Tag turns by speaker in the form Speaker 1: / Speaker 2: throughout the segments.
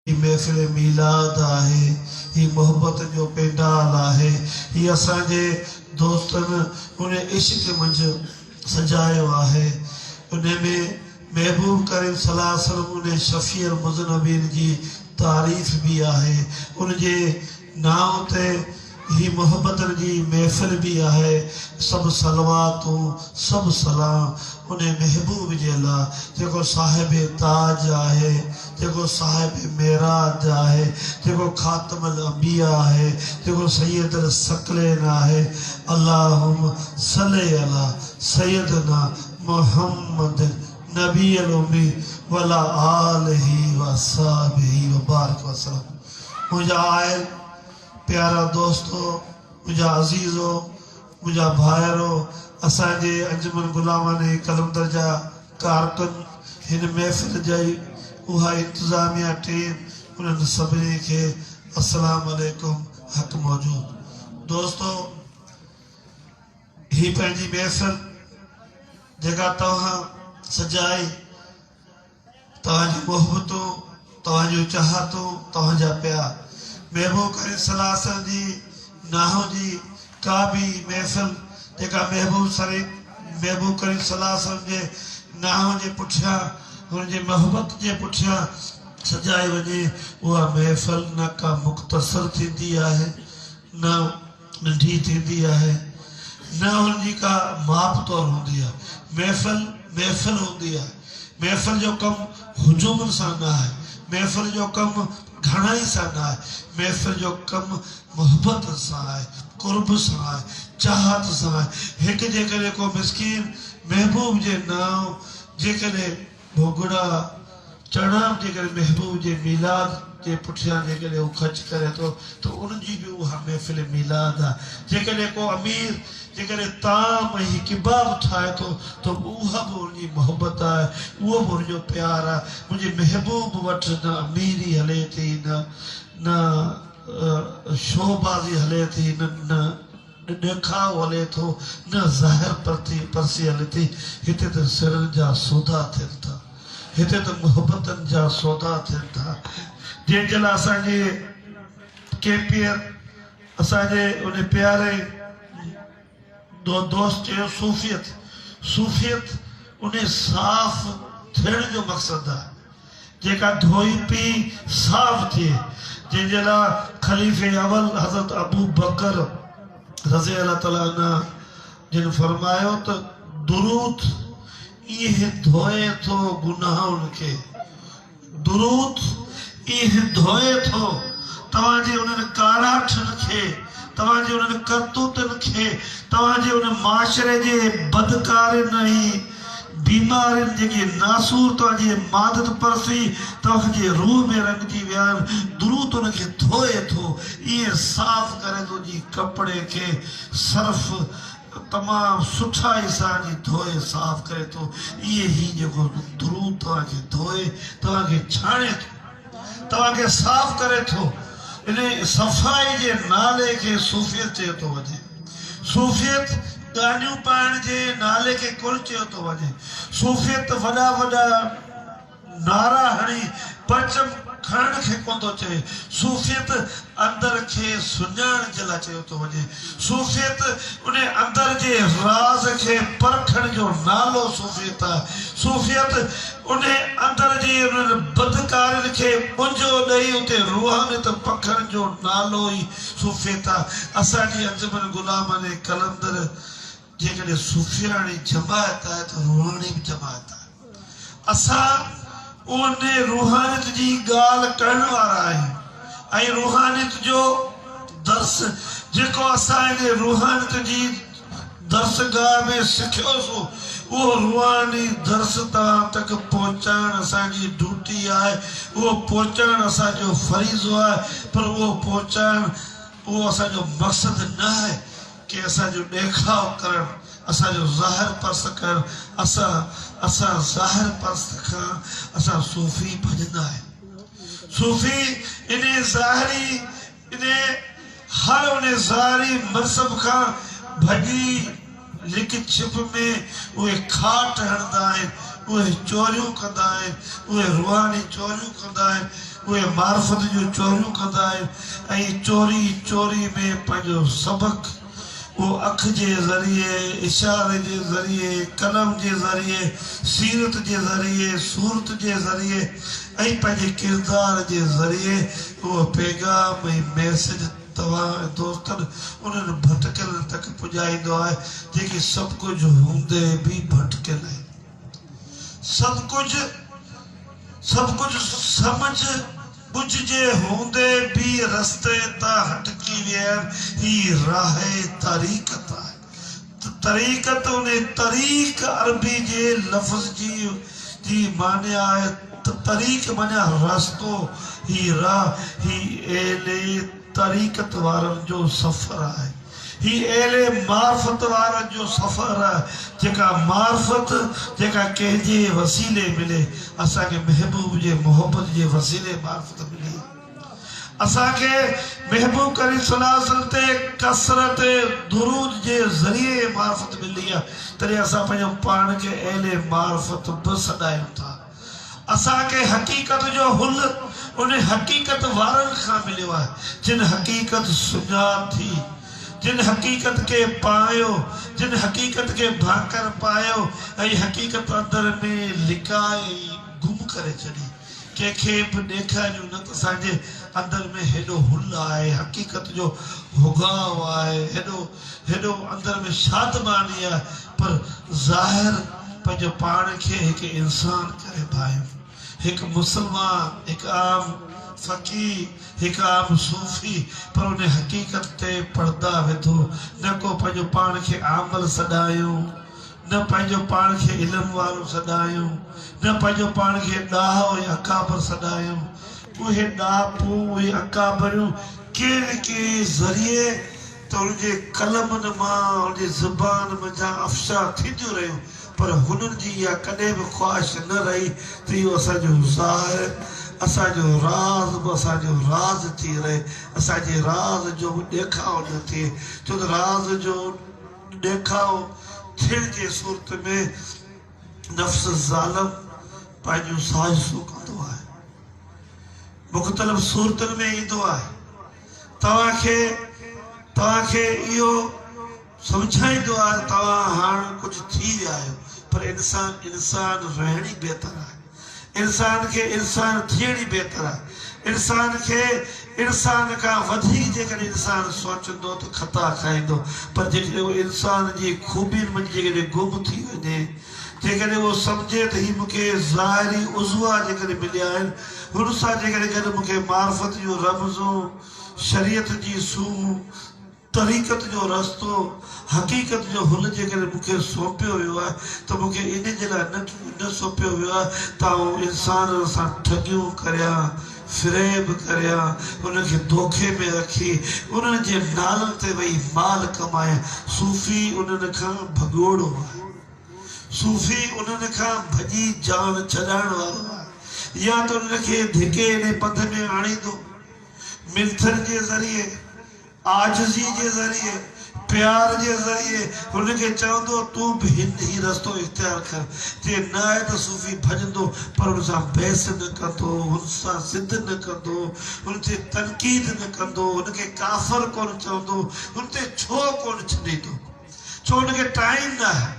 Speaker 1: هي محفل ميلاد آهي، هي محبت جو پينڊال آهي، هي اسان جي دوستن ان عشق منجهه سجايو آهي، ان ۾ محبوب ڪريم صلي الله عليه وسلم ان شفيع المذنبين جي تعريف به آهي، ان جي نانء تي هي محبتن جي محفل به آهي، سڀ صلواتون، سڀ سلام انهي محبوب جي لاء جيڪو صاحب تاج آهي، جيڪو صاحب معراج آهي، جيڪو خاتم الانبياء آهي، جيڪو سيد الثقلين آهي، اللهم صلي علي سيدنا محمد نبي الامي وعلي آله واصحابه وبارڪ وسلم. منهنجا آيل پيارا دوستو، منهنجا عزيزو، منهنجا ڀائرو، اسان جي انجمن غلامانه قلندر جا ڪارڪن، هن محفل جي اها انتظاميه ٽيم، انهن سڀني کي السلام عليڪم حق موجود. دوستو هي پنهنجي محفل جيڪا توهان سجائي، توهان جون محبتون، توهان جون چاهتون، توهان جا پيار. محبوب ڪريم صلي الله عليه وسلم جي نانء جي ڪا به محفل جيڪا محبوب سري محبوب ڪريم صلي الله عليه وسلم جي نانء جي پٺيان هن جي محبت جي پٺيان سجائي وڃي اها محفل نه ڪا مختصر ٿيندي آهي نه ننڍي ٿيندي آهي، نه ان جي ڪا ماپ تور هوندي آهي. محفل محفل هوندي آهي. محفل جو ڪم هجومن سان نه آهي. محفل جو ڪم گهڻائي سان نه آهي. محفل جو ڪم محبت سان آهي، قرب سان آهي، چاهت سان آهي. هڪ جيڪڏهن ڪو مسڪين محبوب جي نانء جيڪڏهن ڀوڳڙا چڻا به جيڪڏهن محبوب جي ميلاد جي پٺيان جيڪڏهن هو خرچ ڪري ٿو ته ان جي به اها محفل ميلاد آهي. جيڪڏهن ڪو امير جيڪڏهن طعام ۽ هي ڪباب ٺاهي ٿو ته اها به ان جي محبت آهي، اهو به ان جو پيار آهي. منهنجي محبوب وٽ نه اميري هلي ٿي نه نه شوبازي هلي ٿي نه نه ڏيکاء هلي ٿو نه ظاهر پرتي پرسي هلي ٿي. هتي ته سرن جا سودا ٿين ٿا. هتي ته محبتن جا سودا ٿين ٿا. جنهن جي لاء اسان جي ڪيپيئر اسان جي ان پياري دوست چيو صوفيت صوفيت ان صاف ٿيڻ جو مقصد آهي. جيڪا ڌوئي پي صاف ٿئي، جنهن جي لاء خليفي اول حضرت ابوبڪر رضي الله تعالٰي عنه جن فرمايو ته درود ايئن ڌوئي ٿو گناهن کي، درود ايئن ڌوئي ٿو توهان جي انهن ڪاراٺن کي، توهان جي انهن ڪرتوتن کي، توهان جي ان معاشري جي بدڪارين ۽ بيمارين جيڪي ناسور توهان جي مادت پرستي توهان جي روح ۾ رڱجي ويا آهن، درود ان کي ڌوئي ٿو، ائين صاف ڪري ٿو جيئن ڪپڙي کي سرف تمام سٺائي سان جي ڌوئي صاف ڪري ٿو، ائين هي جيڪو درود توهان کي ڌوئي توهان کي ڇاڻي ٿو، توهان کي صاف ڪري ٿو. انهي صفائي جي نالي کي صوفيت چيو ٿو وڃي. صوفيت ڳانيون پائڻ جي نالي کي ڪونه چيو ٿو وڃي. صوفيت وڏا وڏا نعرا هڻي پرچم کڻڻ کي ڪونه ٿو چئي. صوفيت اندر کي سڃاڻڻ جي لاء چيو ٿو وڃي. صوفيت انهي اندر جي راز کي پرکڻ جو نالو صوفيت آهي. صوفيت انهي اندر جي انهن بدڪارين کي ٻنجو ڏئي اتي روحانيت پکڙڻ جو نالو ئي صوفيت آهي. اسان جي انجمن غلامانه قلندر جيڪڏهن صوفياڻي جماعت آهي ته روحاني به جماعت آهي. اسان انهي روحانيت جي ڳالهه ڪرڻ وارا آهيون ۽ روحانيت جو درس جيڪو اسان انهي روحانيت جي درسگاهه ۾ سکيوسون اهو روحاني درس توهان تڪ پهچائڻ اسان جي ڊيوٽي آهي اهو پهچائڻ اسان جو فريضو آهي پر اهو پهچائڻ اهو اسان جو مقصد نه آهي ڪي اسان جو ڏيکاء ڪرڻ، اسان جو ظاهر پرست ڪرڻ، اسان اسان ظاهر پرست کان اسان صوفي ڀڄندا آهيون. صوفي انهي ظاهري انهي هر انهي ظاهري منصب کان ڀڄي لڪ ڇپ ۾ اهي کاٽ هڻندا آهن، اهي چوريون ڪندا آهن، اهي روحاني چوريون ڪندا آهن. اهي معرفت جون چوريون ڪندا آهن ۽ چوري چوري ۾ پنهنجو سبق اهو اک جي ذريعي، اشاري جي ذريعي، قلم جي ذريعي، سيرت جي ذريعي، صورت جي ذريعي ۽ پنهنجي ڪردار جي ذريعي اهو پيغام ۽ ميسيج توهان ۽ دوستن انهن ڀٽڪيلن تڪ پڄائيندو آهي جيڪي سڀ ڪجهه هوندي به ڀٽڪيل آهن. سڀ ڪجهه سڀ ڪجهه سمجهه ٻجهه جي هوندي به رستي تان هٽڪي ويا آهن. هي راهه طريقت آهي. طريقت انهي طريق عربي جي لفظ جي جي معني آهي طريق معنيٰ رستو، هي راهه، هي اهل طريقت وارن جو سفر آهي. هي اهل معرفت وارن جو سفر آهي، جيڪا معرفت جيڪا ڪنهن جي وسيلي ملي، اسان کي محبوب جي محبت جي وسيلي معرفت ملي. اسان کي محبوب ڪريم صلي الله عليه وسلم تي ڪثرت درود جي ذريعي معرفت ملي آهي، تڏهن اسان پنهنجو پاڻ کي اهل معرفت به سڏايون ٿا. اسان کي حقيقت جو حل ان حقيقت وارن کان مليو آهي، جن حقيقت سڃاتي، جن حقيقت کي پايو، جن حقيقت کي ڀاڪر پايو ۽ حقيقت اندر ۾ لڪائي ۽ گم ڪري ڇڏي. ڪنهن کي به ڏيکاريون نه ته اسان جي اندر ۾ هيڏو حل آهي، حقيقت جو هڳاء آهي، هيڏو هيڏو اندر ۾ شادماني آهي، پر ظاهر پنهنجو پاڻ کي هڪ انسان ڪري ڀانئيون. هڪ مسلمان، هڪ عام فقيه، هڪ عام صوفي، پر ان حقيقت تي پڙدا وڌو، نه ڪو پنهنجو پاڻ کي عامل سڏايون، نه پنهنجو پاڻ کي علم وارو سڏايون، نه پنهنجو پاڻ کي ڏاهو ۽ اڪابر سڏايون. اهي ڏاهپون، اهي اڪابريون ڪنهن نه ڪنهن ذريعي ته هن جي قلمن مان، هن جي زبان منجهان افشا ٿينديون رهيون، پر هنن جي اها ڪڏهن به خواهش نه رهي ته اهو اسان جو ظاهر، اسان جو راز به اسان جو راز ٿي رهي، اسان جي راز جو به ڏيکاء نه ٿئي، ڇو ته راز جو ڏيکاء ٿيڻ جي صورت ۾ نفس ظالم پنهنجون سازشون ڪندو آهي، مختلف صورتن ۾ ايندو آهي. توهان کي توهان کي اهو سمجهائيندو آهي ته توهان هاڻ ڪجهه ٿي ويا آهيو پر انسان انسان رهڻ ئي بهتر آهي. انسان کي انسان ٿيڻ ئي بهتر آهي. انسان کي انسان کان وڌيڪ جيڪڏهن انسان سوچندو ته خطا کائيندو پر جيڪڏهن اهو انسان جي خوبين منجهه جيڪڏهن گم ٿي وڃي جيڪڏهن اهو سمجهي ته هي مون کي ظاهري عضوا جيڪڏهن مليا آهن، هن سان جيڪڏهن گڏ مون کي معرفت جون رمزون، شريعت جي سونهن، طريقت جو رستو، حقيقت جو حل جيڪڏهن مون کي سونپيو ويو آهي ته مون کي ان جي لاء نه سونپيو ويو آهي ته آئون انسانن سان ٺڳيون ڪريان، فريب ڪريان، انهن کي دوکي ۾ رکي، انهن جي نالن تي ويهي مال ڪمايان. صوفي انهن کان ڀڳوڙو آهي. صوفي انهن کان ڀڄي جان ڇڏائڻ وارو آهي. يا ته انهن کي ڌڪي انهي پنڌ ۾ آڻيندو، منٿن جي ذريعي، عاجزي جي ذريعي، پيار جي ذريعي هن کي چوندو تون به هن هي رستو اختيار ڪر. جي نه آهي ته صوفي ڀڄندو پر هن سان بحث نه ڪندو، هن سان ضد نه ڪندو، هن تي تنقيد نه ڪندو، هن کي ڪافر ڪونه چوندو، هن تي ڇوهه ڪونه ڇڏيندو. ڇو هن کي ٽائيم ناهي،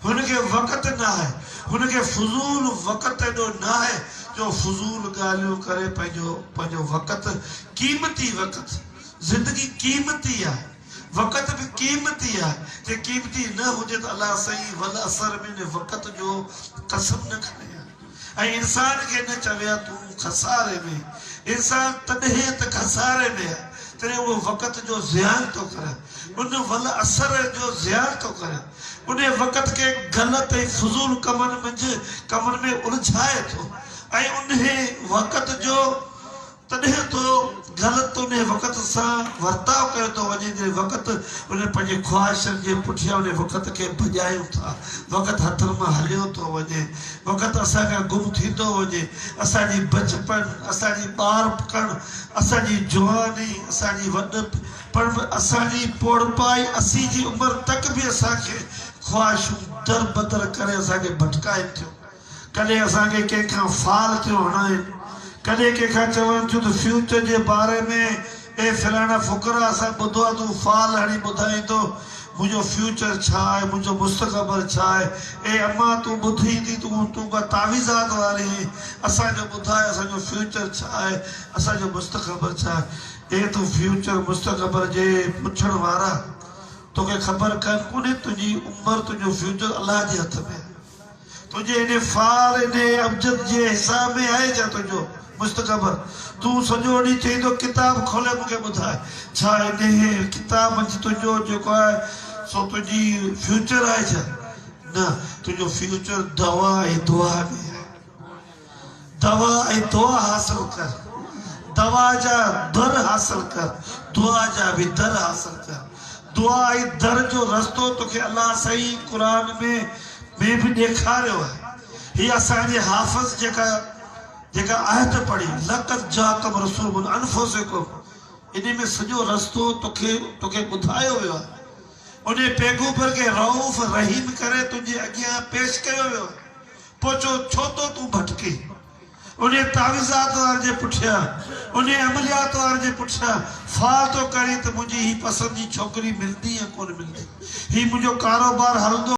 Speaker 1: هن کي وقت ناهي، هن کي فضول وقت ايڏو ناهي جو فضول ڳالهيون ڪري پنهنجو پنهنجو وقت قيمتي وقت زندگي قيمتي آهي وقت به قيمتي آهي جي قيمتي نه هجي ته الله سائين والعصر ۾ ان وقت جو قسم نه کڻي ها. ۽ انسان کي نه چوي ها تون خساري ۾ انسان تڏهن ته خساري ۾ آهي تڏهن اهو وقت جو زيان ٿو ڪري ان والعصر جو زيان ٿو ڪري انهي وقت کي غلط ۽ فضول ڪمن منجهه ڪمن ۾ الجهائي ٿو ۽ انهي وقت جو تڏهن ٿو غلط انهي وقت سان ورتاء ڪيو ٿو وڃي جڏهن وقت انهن پنهنجي خواهشن جي پٺيان انهي وقت کي ڀڄايون ٿا. وقت هٿن مان هليو ٿو وڃي. وقت اسان کان گم ٿيندو وڃي. اسان جي بچپن، اسان جي ٻارپڪڻ، اسان جي جواني، اسان جي وڏپڻ به اسان جي پوڙهپائي 80 جي عمر تڪ به اسان کي خواهشون دربدر ڪري اسان کي ڀٽڪائين ٿيون. ڪڏهن اسان کي ڪنهن کان فال ٿيون هڻائين، ڪڏهن ڪنهن کان چون ٿيون ته فيوچر جي باري ۾ اي فلاڻا فقرا اسان ٻڌو آهي تون فال هڻي ٻڌائين ٿو منهنجو فيوچر ڇا آهي منهنجو مستقبل ڇا آهي اي امان تون ٻڌين ٿي تون تون ڪا تعويذات واري آهين اسان جو ٻڌاء اسان جو فيوچر ڇا آهي اسان جو مستقبل ڇا آهي اي تون فيوچر مستقبل جي پڇڻ وارا توکي خبر ڪانه ڪونهي تنهنجي عمر تنهنجو فيوچر الله جي هٿ ۾ آهي. تنهنجي انهي فال انهي ابجد جي حساب ۾ آهي ڇا تنهنجو مستقبل؟ تون سڄو ڏينهن چئين ٿو ڪتاب کولي مون کي ٻڌاء ڇا انهي ڪتاب منجهه تنهنجو جيڪو آهي سو تنهنجي فيوچر آهي ڇا؟ نه تنهنجو فيوچر دوا ۽ دعا ۾ آهي. دوا ۽ دعا حاصل ڪر. دوا جا در حاصل ڪر. دعا جا به در حاصل ڪر. دعا ۽ در جو رستو توکي الله سائين قرآن ۾ ۾ به ڏيکاريو آهي. هي اسان جي حافظ جيڪا جيڪا آيت پڙهي لقد جاءڪم رسول من انفسڪم انهي ۾ سڄو رستو توکي توکي ٻڌايو ويو آهي. انهي پيغمبر کي رئوف رحيم ڪري تنهنجي اڳيان پيش ڪيو ويو آهي. پوء چئو، ڇو ٿو تون ڀٽڪين؟ انهيء تعويذات وارن جي پٺيان، انهيء عمليات وارن جي پٺيان فال ٿو ڪرين ته منهنجي هي پسند جي ڇوڪري ملندي يا ڪونه ملندي؟ هي منهنجو ڪاروبار هلندو؟